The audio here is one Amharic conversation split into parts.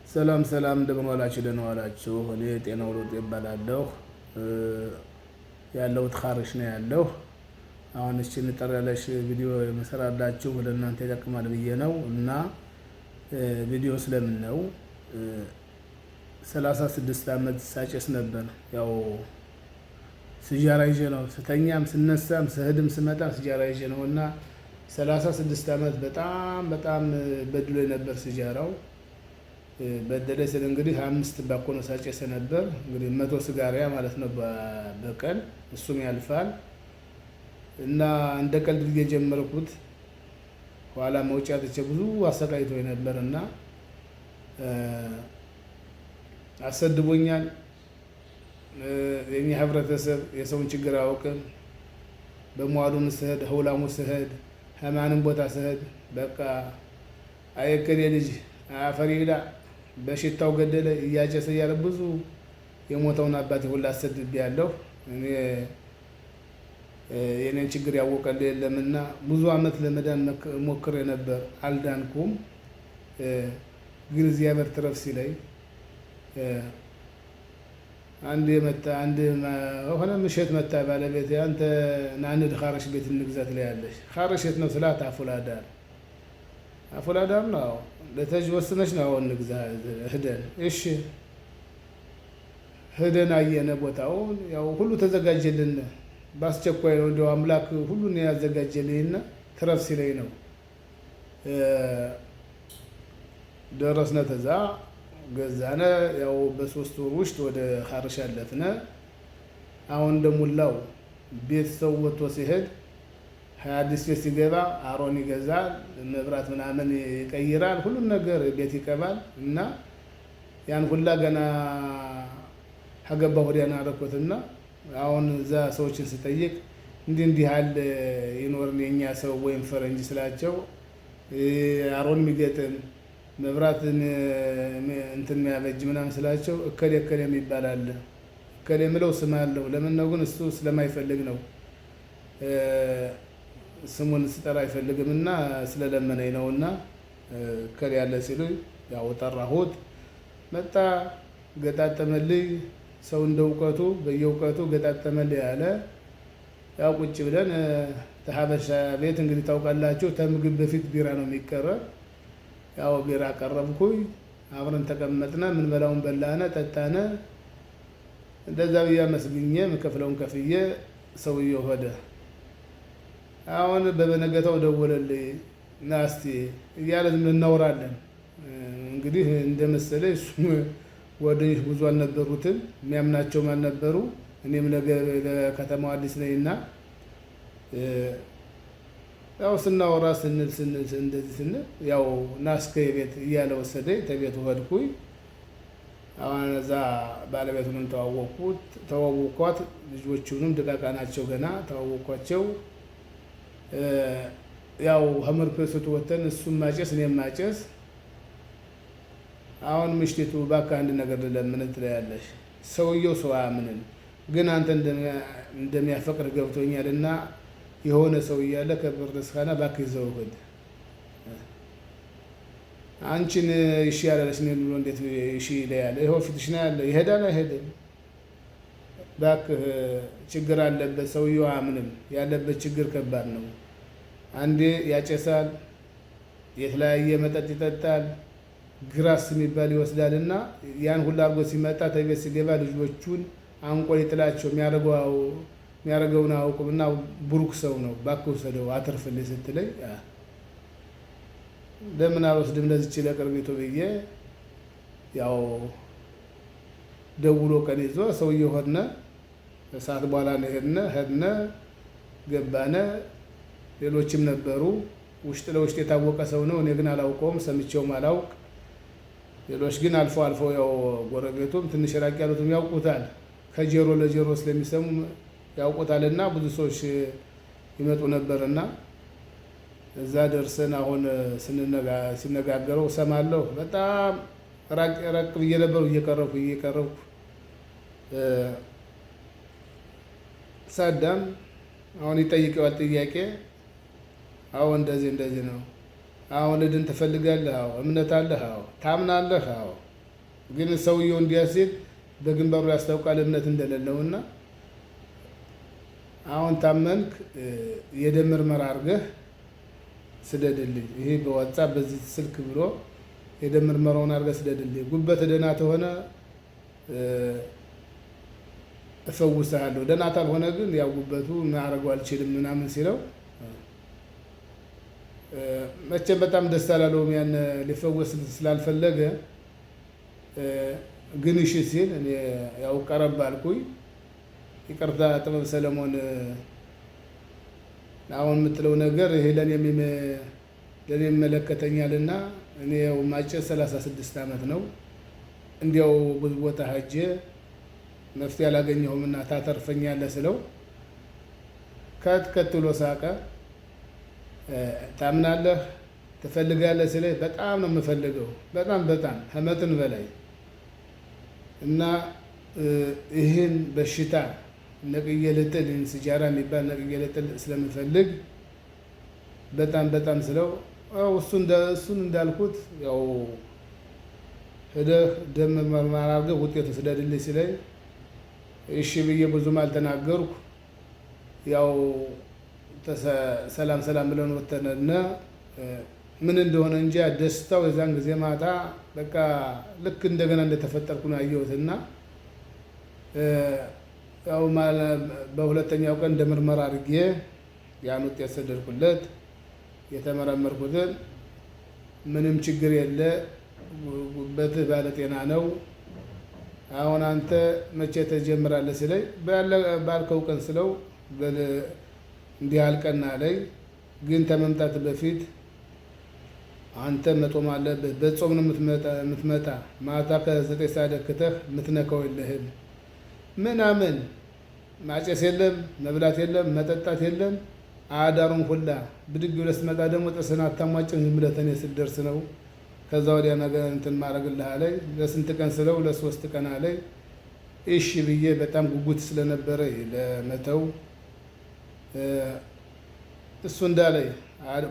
ሰላም ሰላም፣ እንደምን ዋላችሁ? ደህና ዋላችሁ? እኔ ጤናው ለውጥ ይባላለሁ። ያለሁት ኻሪሽ ነው ያለሁ። አሁን እቺ አጠር ያለች ቪዲዮ የምሰራላችሁ ለእናንተ ይጠቅማል ብዬ ነው። እና ቪዲዮ ስለምን ነው? 36 ዓመት ሳጨስ ነበር። ያው ስጃራ ይዤ ነው፣ ስተኛም ስነሳም ስሄድም ስመጣም ስጃራ ይዤ ነው። እና 36 ዓመት በጣም በጣም በድሎ ነበር ስጃራው። በደለ ስል እንግዲህ 5 ባኮ ነው ሳጨስ ነበር። እንግዲህ 100 ስጋሪያ ማለት ነው በቀን፣ እሱም ያልፋል። እና እንደ ቀልድ ብዬ ጀመርኩት። ኋላ መውጫ ትቼ ብዙ አሰቃይቶ ነበር እና አሰድቦኛል። የኛ ህብረተሰብ የሰውን ችግር አያውቅም። በመዋሉም ስሄድ፣ ህውላሙ ስሄድ፣ ህማንም ቦታ ስሄድ በቃ አየከሌ ልጅ አፈር ይብላ፣ በሽታው ገደለ፣ እያጨሰ እያለ ብዙ የሞተውን አባቴ ሁላ አሰድቤያለሁ። እኔ የኔን ችግር ያወቀልኝ የለምና ብዙ አመት ለመዳን ሞክሬ ነበር፣ አልዳንኩም። ግን እግዚአብሔር ትረፍ ሲለኝ አንድ የመጣ አንድ ሆነ ምሽት መታ ባለቤቴ፣ አንተ ና እንሂድ ኻረሽ ቤት እንግዛ ትለያለች። ኻረሽ የት ነው ስላት አፉላዳር። አፉላዳር ነው ለተጅ ወስነች ነው፣ አሁን እንግዛ ህደን። እሺ ህደን አየነ ቦታውን፣ ያው ሁሉ ተዘጋጀልን። በአስቸኳይ ነው እንደው አምላክ ሁሉን ያዘጋጀልኝና ትረፍ ሲለኝ ነው። ደረስነ፣ ተዛ ገዛነ። ያው በ3 ወር ውስጥ ወደ ኻርሽ አለፍነ። አሁን እንደሙላው ቤት ሰው ወጥቶ ሲሄድ አዲስ ቤት ሲገባ አሮን ይገዛል፣ መብራት ምናምን ይቀይራል፣ ሁሉን ነገር ቤት ይቀባል። እና ያን ሁላ ገና ከገባ ወዲያ አደረኩትና አሁን እዛ ሰዎችን ስጠይቅ እንዲህ እንዲህ ያለ ይኖርን የኛ ሰው ወይም ፈረንጅ ስላቸው፣ አሮን የሚገጥም፣ መብራት እንትን የሚያበጅ ምናምን ስላቸው፣ እከሌ እከሌ የሚባል አለ። እከሌ የምለው ስም አለው። ለምን ነው ግን? እሱ ስለማይፈልግ ነው፣ ስሙን ስጠራ አይፈልግም እና ስለለመነኝ ነው። እና እከሌ ያለ ሲሉ ያው ጠራሁት። መጣ፣ ገጣጠመልኝ። ሰው እንደ እውቀቱ በየእውቀቱ ገጣጠመልኝ ያለ። ያው ቁጭ ብለን ተሀበሻ ቤት እንግዲህ ታውቃላችሁ፣ ከምግብ በፊት ቢራ ነው የሚቀረብ። ያው ቢራ ቀረብኩኝ፣ አብረን ተቀመጥነ፣ ምን በላውን በላነ፣ ጠጣነ። እንደዛ ብዬ አመስግኜ የምከፍለውን ከፍዬ ሰውየው ሄደ። አሁን በበነገታው ደወለልኝ፣ ና እስቲ እያለ ዝም እናወራለን። እንግዲህ እንደመሰለ እሱም ጓደኞች ብዙ አልነበሩትም፣ የሚያምናቸውም አልነበሩ። እኔም ለከተማው አዲስ ነኝና ያው ስናወራ ስንል ስንል እንደዚህ ስንል ያው ና እስከ ቤት እያለ ወሰደኝ። ተቤቱ ሄድኩኝ። አሁን እዛ ባለቤቱንም ተዋወቅኩት፣ ተዋወቅኳት። ልጆቹንም ድቃቃ ናቸው ገና፣ ተዋወቅኳቸው። ያው ከመርፔሶቱ ወተን እሱም ማጨስ እኔም ማጨስ። አሁን ምሽቲቱ እባክህ አንድ ነገር ልለምንህ ትለያለሽ። ሰውየው ሰው አያምንም፣ ግን አንተ እንደሚያፈቅር ገብቶኛልና የሆነ ሰው እያለ ከበርደስካና እባክህ ይዘው ሂድ። አንቺን እሺ ያላለች እኔን ብሎ እንዴት እሺ ይለያል? ይኸው ፊትሽ ነው ያለ፣ ይሄዳል አይሄድም? እባክህ ችግር አለበት፣ ሰውየው አያምንም። ያለበት ችግር ከባድ ነው። አንዴ ያጨሳል፣ የተለያየ መጠጥ ይጠጣል፣ ግራስ የሚባል ይወስዳል። እና ያን ሁሉ አድርጎ ሲመጣ ተቤት ሲገባ ልጆቹን አንቆ ሊጥላቸው የሚያደርገውን አያውቅም። እና ብሩክ ሰው ነው፣ እባክህ ውሰደው አትርፍልኝ ስትለኝ ለምን አልወስድም ለዚች ለቅርቢቱ ብዬ ያው ደውሎ ቀን ይዞ ሰውዬው ሆድነ። ከሰዓት በኋላ ነው ሄድነ። ሄድነ፣ ገባነ። ሌሎችም ነበሩ። ውስጥ ለውስጥ የታወቀ ሰው ነው። እኔ ግን አላውቀውም፣ ሰምቼውም አላውቅ። ሌሎች ግን አልፎ አልፎ ያው ጎረቤቱም ትንሽ ራቅ ያሉትም ያውቁታል። ከጀሮ ለጀሮ ስለሚሰሙ ያውቁታልና ብዙ ሰዎች ይመጡ ነበርና እዛ ደርሰን አሁን ሲነጋገረው እሰማለሁ። በጣም ራቅ ራቅ ብዬ ነበሩ፣ እየቀረብኩ እየቀረብኩ ሳዳም አሁን ይጠይቀዋል ጥያቄ። አዎ እንደዚህ እንደዚህ ነው። አሁን ልድን ትፈልጋለህ? አዎ። እምነት አለህ? አዎ። ታምናለህ? አዎ። ግን ሰውየው እንዲያ ሲል በግንባሩ ያስታውቃል እምነት እንደሌለውና አሁን ታመንክ የደም ምርመራ አድርገህ ስደድልኝ፣ ይሄ በዋትሳፕ በዚህ ስልክ ብሎ የደም ምርመራውን አድርገህ ስደድልኝ፣ ጉበት ደህና ተሆነ እፈውስሃለሁ፣ ደህና ታልሆነ ግን ያው ጉበቱ ማድረገው አልችልም ምናምን ሲለው መቼም በጣም ደስ አላለውም። ያን ሊፈወስ ስላልፈለገ ግን እሺ ሲል እኔ ያው ቀረብ አልኩኝ። ይቅርታ ጥበብ ሰለሞን፣ አሁን የምትለው ነገር ይሄ ለእኔ ይመለከተኛልና እኔ ያው ማጨስ 36 ዓመት ነው። እንዲያው ብዙ ቦታ ሄጄ መፍትሄ አላገኘሁምና ታተርፈኛለህ ስለው ከት ከትሎ ሳቀ። ታምናለህ ትፈልጋለህ ሲለኝ በጣም ነው የምፈልገው፣ በጣም በጣም ከመጠን በላይ እና ይህን በሽታ ነቅዬ ልጥል፣ ይህን ሲጃራ የሚባል ነቅዬ ልጥል ስለምፈልግ በጣም በጣም ስለው እሱን እንዳልኩት ያው ሄደህ ደም ምርመራ አድርገህ ውጤቱን ስደድልኝ ሲለኝ እሺ ብዬ ብዙም አልተናገርኩ። ያው ሰላም ሰላም ብለን ወተነነ ምን እንደሆነ እንጂ ደስታው የዛን ጊዜ ማታ በቃ ልክ እንደገና እንደተፈጠርኩ ነው ያየሁትና ያው በሁለተኛው ቀን እንደ ምርመራ አድርጌ ያን ውጤት ሰደድኩለት። የተመረመርኩትን ምንም ችግር የለ፣ ጉበትህ ባለጤና ነው። አሁን አንተ መቼ ተጀምራለህ ሲለኝ ባልከው ቀን ስለው እንዲህ አልቀና አለኝ። ግን ከመምጣት በፊት አንተ መጦም አለብህ። በጾም ነው የምትመጣ። ማታ ከ9 ሰዓት ደክተህ የምትነካው የለህም ምናምን፣ ማጨስ የለም፣ መብላት የለም፣ መጠጣት የለም። አዳሩን ሁላ ብድግ ብለህ ስትመጣ ደግሞ ጥርስህን አታሟጭም። ዝም ብለህ ተኔ ስትደርስ ነው። ከዛ ወዲያ ነገር እንትን ማድረግልህ አለኝ። ለስንት ቀን ስለው ለ3 ቀን አለኝ። እሺ ብዬ በጣም ጉጉት ስለነበረ ለመተው እሱ እንዳለኝ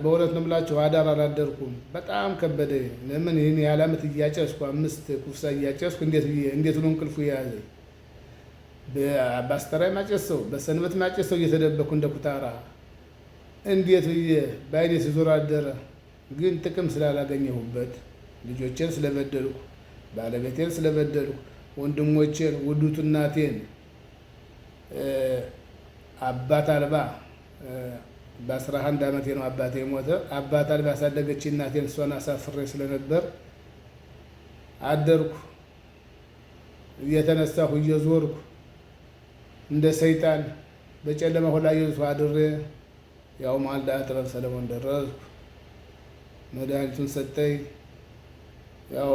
በእውነት ነው የምላችሁ አዳር አላደርኩም። በጣም ከበደ። ለምን ይህን ያህል ዓመት እያጨስኩ 5 ኩፍሳ እያጨስኩ እንዴት እንዴት ነው እንቅልፉ የያዘኝ? በአስተራይ ማጨስ ሰው በሰንበት ማጨስ ሰው እየተደበኩ እንደ ኩታራ እንዴት ብዬ በአይኔ ሲዞር አደረ። ግን ጥቅም ስላላገኘሁበት ልጆቼን ስለበደልኩ፣ ባለቤቴን ስለበደልኩ፣ ወንድሞቼን፣ ውዱቱ እናቴን አባት አልባ በ11 ዓመቴ ነው አባቴ የሞተ። አባት አልባ ያሳደገች እናቴን እሷን አሳፍሬ ስለነበር አደርኩ። እየተነሳሁ እየዞርኩ እንደ ሰይጣን በጨለማ ሁላ እየዞርኩ አድሬ ያው ማልዳ ጥበብ ሰለሞን ደረስኩ። መድኃኒቱን ሰጠኝ። ያው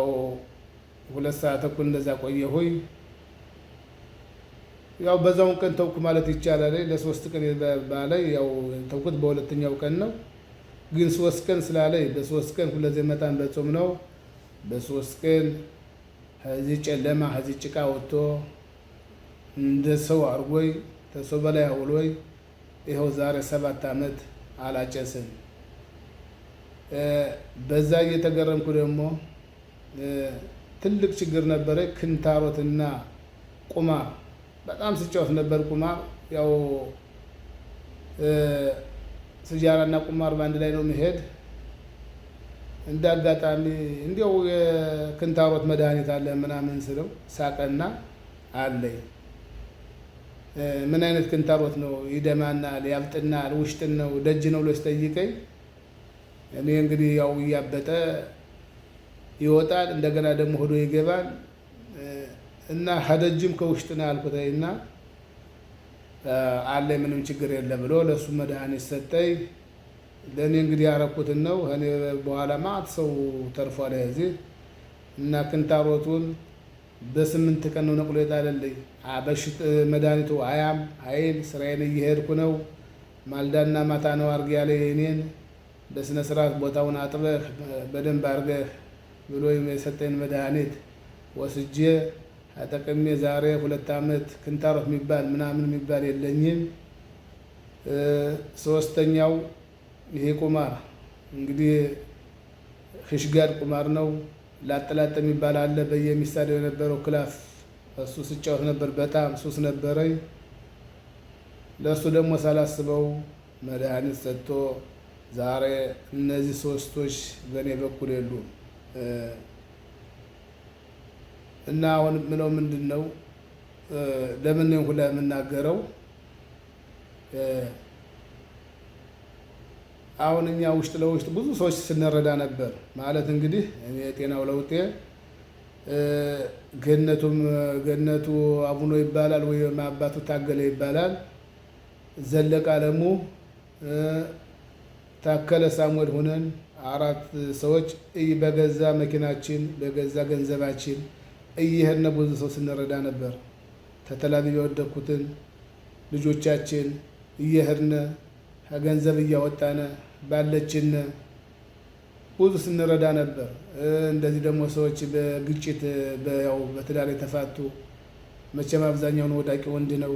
2 ሰዓት ተኩል እንደዛ ቆየሁኝ። ያው በዛውን ቀን ተውኩ ማለት ይቻላል። ለ3 ቀን ባላይ ያው ተውኩት በሁለተኛው ቀን ነው። ግን 3 ቀን ስላለኝ በ3 ቀን ሁለዜ መጣን በጾም ነው። በ3 ቀን ከዚህ ጨለማ ከዚህ ጭቃ ወጥቶ እንደ ሰው አድርጎኝ ተሰው በላይ አውሎኝ ይኸው ዛሬ 7 ዓመት አላጨስም። በዛ እየተገረምኩ ደግሞ ትልቅ ችግር ነበረ። ክንታሮትና ቁማር በጣም ስጫወት ነበር። ቁማር ያው ስጃራና ቁማር በአንድ ላይ ነው መሄድ። እንደ አጋጣሚ እንዲያው የክንታሮት መድኃኒት አለ ምናምን ስለው ሳቀና አለኝ። ምን አይነት ክንታሮት ነው? ይደማናል፣ ያብጥናል፣ ውሽጥን ነው ደጅ ነው ብሎ ሲጠይቀኝ እኔ እንግዲህ ያው እያበጠ ይወጣል፣ እንደገና ደግሞ ሆዶ ይገባል እና ከደጅም ከውሽጥ ነው ያልኩት እና አለ ምንም ችግር የለም ብሎ ለእሱ መድኃኒት ሰጠኝ። ለእኔ እንግዲህ ያረኩትን ነው። እኔ በኋላ ማት ሰው ተርፏል እዚህ እና ክንታሮቱን በ8 ቀን ነው ነቅሎ የጣለልኝ። በሽት መድኃኒቱ አያም አይል ስራዬን እየሄድኩ ነው። ማልዳና ማታ ነው አርግ ያለ የኔን በስነ ስርዓት ቦታውን አጥበህ በደንብ አርገህ ብሎ የሰጠኝ መድኃኒት ወስጄ አጠቅሜ ዛሬ 2 ዓመት ክንታሮት የሚባል ምናምን የሚባል የለኝም። ሶስተኛው ይሄ ቁማር እንግዲህ ህሽጋድ ቁማር ነው። ላጥላጥ የሚባል አለ። በየሚሳደው የነበረው ክላፍ እሱ ስጫወት ነበር። በጣም ሱስ ነበረኝ። ለእሱ ደግሞ ሳላስበው መድኃኒት ሰጥቶ ዛሬ እነዚህ ሶስቶች በእኔ በኩል የሉም። እና አሁን ምለው ምንድን ነው? ለምን ነው ሁላ የምናገረው? አሁን እኛ ውስጥ ለውስጥ ብዙ ሰዎች ስንረዳ ነበር። ማለት እንግዲህ እኔ የጤናው ለውጤ ገነቱም ገነቱ አቡኖ ይባላል ወይም አባቱ ታገለ ይባላል። ዘለቀ አለሙ፣ ታከለ ሳሙኤል ሆነን አራት ሰዎች በገዛ መኪናችን በገዛ ገንዘባችን እየሄድን ብዙ ሰው ስንረዳ ነበር። ተተላቢብ የወደኩትን ልጆቻችን እየሄድን ከገንዘብ እያወጣነ ባለችን ብዙ ስንረዳ ነበር። እንደዚህ ደግሞ ሰዎች በግጭት ያው በትዳር የተፋቱ መቼም አብዛኛውን ወዳቂ ወንድ ነው።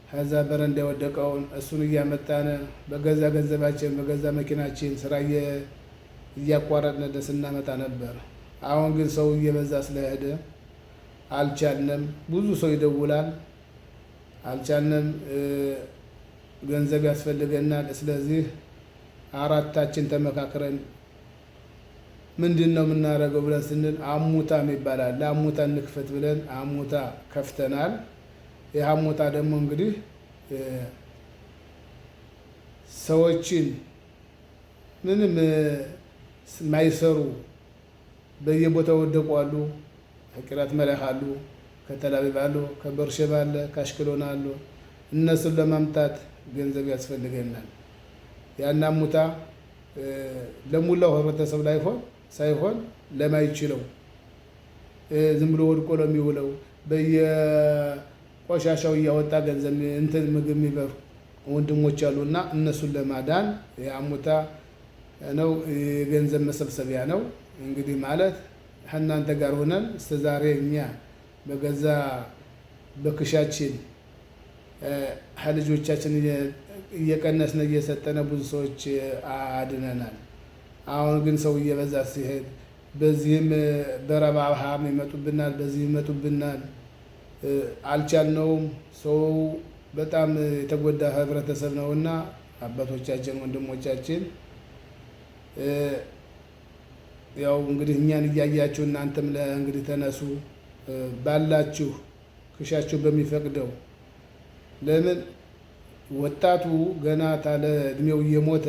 ከዛ በረንዳ የወደቀውን እሱን እያመጣነ በገዛ ገንዘባችን በገዛ መኪናችን ስራ እያቋረጥን ስናመጣ ነበር። አሁን ግን ሰው እየበዛ ስለሄደ አልቻልንም። ብዙ ሰው ይደውላል፣ አልቻልንም። ገንዘብ ያስፈልገናል። ስለዚህ አራታችን ተመካክረን ምንድን ነው የምናደርገው ብለን ስንል አሙታ ይባላል። ለአሙታ እንክፈት ብለን አሙታ ከፍተናል። ይህ አሙታ ደግሞ እንግዲህ ሰዎችን ምንም ማይሰሩ በየቦታው ወደቁ አሉ። ከቂራት መላክ አሉ፣ ከተላቢብ አሉ፣ ከበርሸባ አለ፣ ከአሽክሎን አሉ። እነሱን ለማምጣት ገንዘብ ያስፈልገናል። ያን አሙታ ለሙላው ህብረተሰብ ላይሆን ሳይሆን ለማይችለው ዝም ብሎ ወድቆ ለሚውለው በየቆሻሻው እያወጣ ገንዘብ እንትን ምግብ የሚበሉ ወንድሞች አሉ እና እነሱን ለማዳን የአሙታ ነው፣ የገንዘብ መሰብሰቢያ ነው። እንግዲህ ማለት ከእናንተ ጋር ሆነን እስከ ዛሬ እኛ በገዛ በክሻችን ከልጆቻችን እየቀነስን እየሰጠነ ብዙ ሰዎች አድነናል። አሁን ግን ሰው እየበዛ ሲሄድ በዚህም በረባሃም ይመጡብናል፣ በዚህ ይመጡብናል። አልቻልነውም። ሰው በጣም የተጎዳ ህብረተሰብ ነውና አባቶቻችን፣ ወንድሞቻችን ያው እንግዲህ እኛን እያያችሁ እናንተም እንግዲህ ተነሱ ባላችሁ ክሻችሁ በሚፈቅደው። ለምን ወጣቱ ገና ታለ እድሜው እየሞተ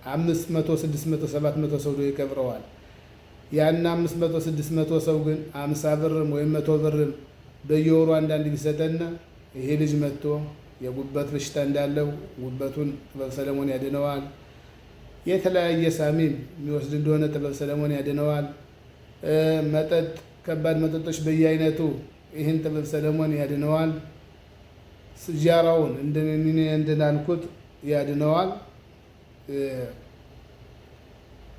500፣ 600፣ 700 ሰው ይቀብረዋል። ያን 500፣ 600 ሰው ግን 50 ብርም ወይም 100 ብርም በየወሩ አንዳንድ ቢሰጠን ይሄ ልጅ መጥቶ የጉበት በሽታ እንዳለው ጉበቱን ጥበብ ሰለሞን ያድነዋል። የተለያየ ሳሚም የሚወስድ እንደሆነ ጥበብ ሰለሞን ያድነዋል። መጠጥ፣ ከባድ መጠጦች በየአይነቱ ይህን ጥበብ ሰለሞን ያድነዋል። ስጃራውን እንደናንኩት ያድነዋል።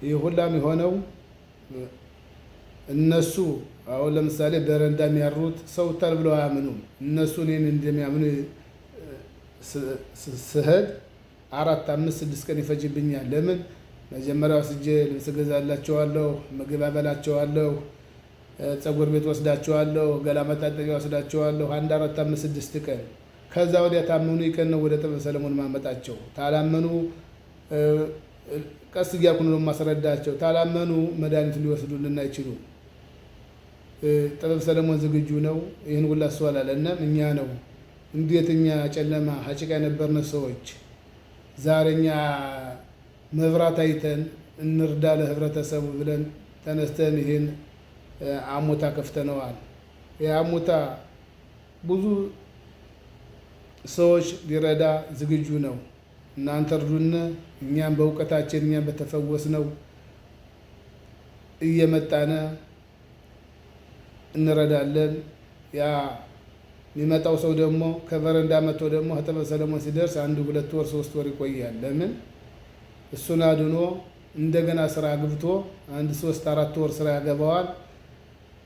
ይህ ሁላም የሆነው እነሱ አሁን ለምሳሌ በረንዳ የሚያሩት ሰው ታል ብለው አያምኑም። እነሱ እኔን እንደሚያምኑ ስሄድ 4፣ 5፣ 6 ቀን ይፈጅብኛል። ለምን መጀመሪያ ወስጄ ልብስ እገዛላቸዋለሁ፣ ምግብ አበላቸዋለሁ፣ ፀጉር ቤት ወስዳቸዋለሁ፣ ገላ መታጠቢያ ወስዳቸዋለሁ። አንድ 4፣ 5፣ 6 ቀን ከዛ ወዲያ ታመኑ ይቀን ነው ወደ ጥበብ ሰለሞን ማመጣቸው። ታላመኑ ቀስ እያልኩ ነው የማስረዳቸው። ታላመኑ መድኃኒት ሊወስዱልን አይችሉም። ጥበብ ሰለሞን ዝግጁ ነው። ይህን ሁላ እሱ አላለንም፣ እኛ ነው። እንዴት እኛ ጨለማ ጭቃ የነበርን ሰዎች ዛሬ እኛ መብራት አይተን እንርዳ ለህብረተሰቡ ብለን ተነስተን ይህን አሙታ ከፍተነዋል። ይህ አሙታ ብዙ ሰዎች ሊረዳ ዝግጁ ነው። እናንተ እርዱን፣ እኛም በእውቀታችን እኛም በተፈወስነው እየመጣነ እንረዳለን። ያ የሚመጣው ሰው ደግሞ ከበረንዳ መጥቶ ደግሞ ከጥበብ ሰለሞን ሲደርስ 1፣ 2 ወር፣ 3 ወር ይቆያል። ለምን እሱን አድኖ እንደገና ስራ ግብቶ 1፣ 3፣ 4 ወር ስራ ያገባዋል።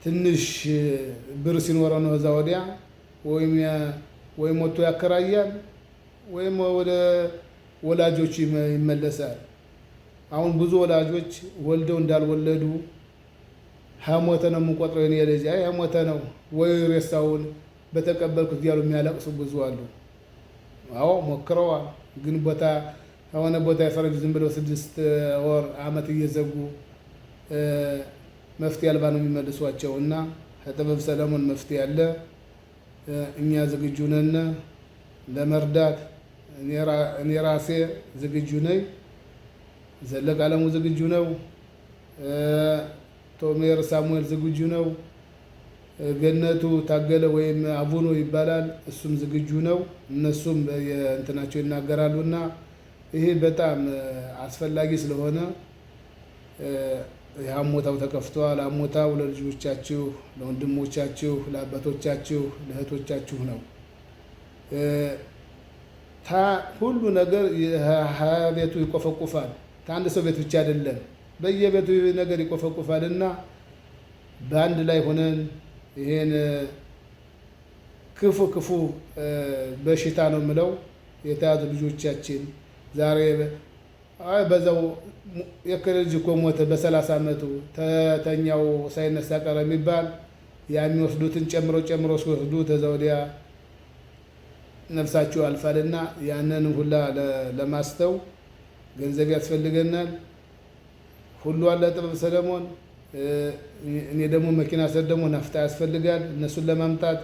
ትንሽ ብር ሲኖረው ነው እዛ ወዲያ ወይም ወጥቶ ያከራያል ወይም ወደ ወላጆቹ ይመለሳል። አሁን ብዙ ወላጆች ወልደው እንዳልወለዱ ሞተ ነው የምንቆጥረው የኔ ልጅ፣ አይ ሞተ ነው ወይ ሬሳውን በተቀበልኩት እያሉ የሚያለቅሱ ብዙ አሉ። አዎ ሞክረዋል። ግን ቦታ ከሆነ ቦታ የፈረንጅ ዝም ብለው 6 ወር አመት እየዘጉ መፍትሄ አልባ ነው የሚመልሷቸው። እና ከጥበብ ሰለሞን መፍትሄ አለ። እኛ ዝግጁ ነን ለመርዳት። እኔ ራሴ ዝግጁ ነኝ። ዘለቀ አለሙ ዝግጁ ነው። ቶሜር ሳሙኤል ዝግጁ ነው። ገነቱ ታገለ ወይም አቡኖ ይባላል። እሱም ዝግጁ ነው። እነሱም እንትናቸው ይናገራሉ እና ይሄ በጣም አስፈላጊ ስለሆነ የአሞታው ተከፍቷል። አሞታው ለልጆቻችሁ፣ ለወንድሞቻችሁ፣ ለአባቶቻችሁ፣ ለእህቶቻችሁ ነው። ሁሉ ነገር ቤቱ ይቆፈቁፋል። ከአንድ ሰው ቤት ብቻ አይደለም፣ በየቤቱ ነገር ይቆፈቁፋል እና በአንድ ላይ ሆነን ይሄን ክፉ ክፉ በሽታ ነው የምለው የተያዙ ልጆቻችን ዛሬ በዛው የከለ ልጅ እኮ ሞተ በ30 ዓመቱ ተተኛው ሳይነሳ ቀረ የሚባል ያ የሚወስዱትን ጨምሮ ጨምሮ ሲወስዱ ተዛ ወዲያ ነፍሳቸው ያልፋልና ያንን ሁላ ለማስተው ገንዘብ ያስፈልገናል። ሁሉ አለ ጥበብ ሰለሞን። እኔ ደግሞ መኪና ስር ደግሞ ናፍጣ ያስፈልጋል እነሱን ለማምጣት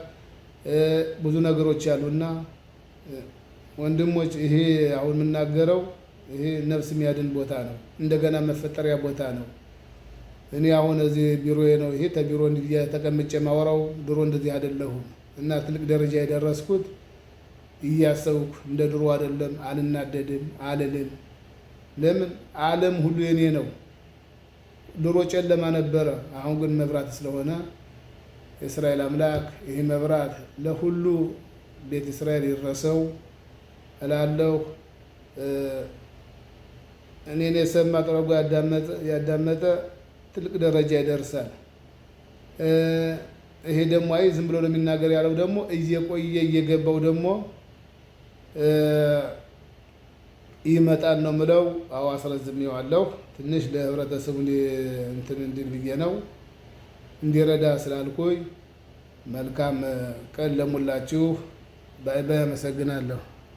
ብዙ ነገሮች አሉና ወንድሞች፣ ይሄ አሁን የምናገረው ይሄ ነፍስ የሚያድን ቦታ ነው። እንደገና መፈጠሪያ ቦታ ነው። እኔ አሁን እዚህ ቢሮዬ ነው። ይሄ ተቢሮ እንዲህ ተቀምጬ ማወራው ድሮ እንደዚህ አይደለሁም እና ትልቅ ደረጃ የደረስኩት እያሰብኩ እንደ ድሮ አይደለም። አልናደድም፣ አልልም። ለምን ዓለም ሁሉ የኔ ነው። ድሮ ጨለማ ነበረ፣ አሁን ግን መብራት ስለሆነ የእስራኤል አምላክ ይህ መብራት ለሁሉ ቤት እስራኤል ይድረሰው እላለሁ። እኔን የሰማ ጥረጎ ያዳመጠ ትልቅ ደረጃ ይደርሳል። ይሄ ደግሞ አይ ዝም ብሎ ነው የሚናገር ያለው ደግሞ እየቆየ እየገባው ደግሞ ይመጣል ነው ምለው። አዎ አስረዝሜዋለሁ ትንሽ ለህብረተሰቡ እንትን እንዲል ብዬ ነው እንዲረዳ ስላልኩኝ። መልካም ቀን ለሙላችሁ። Bye bye። አመሰግናለሁ።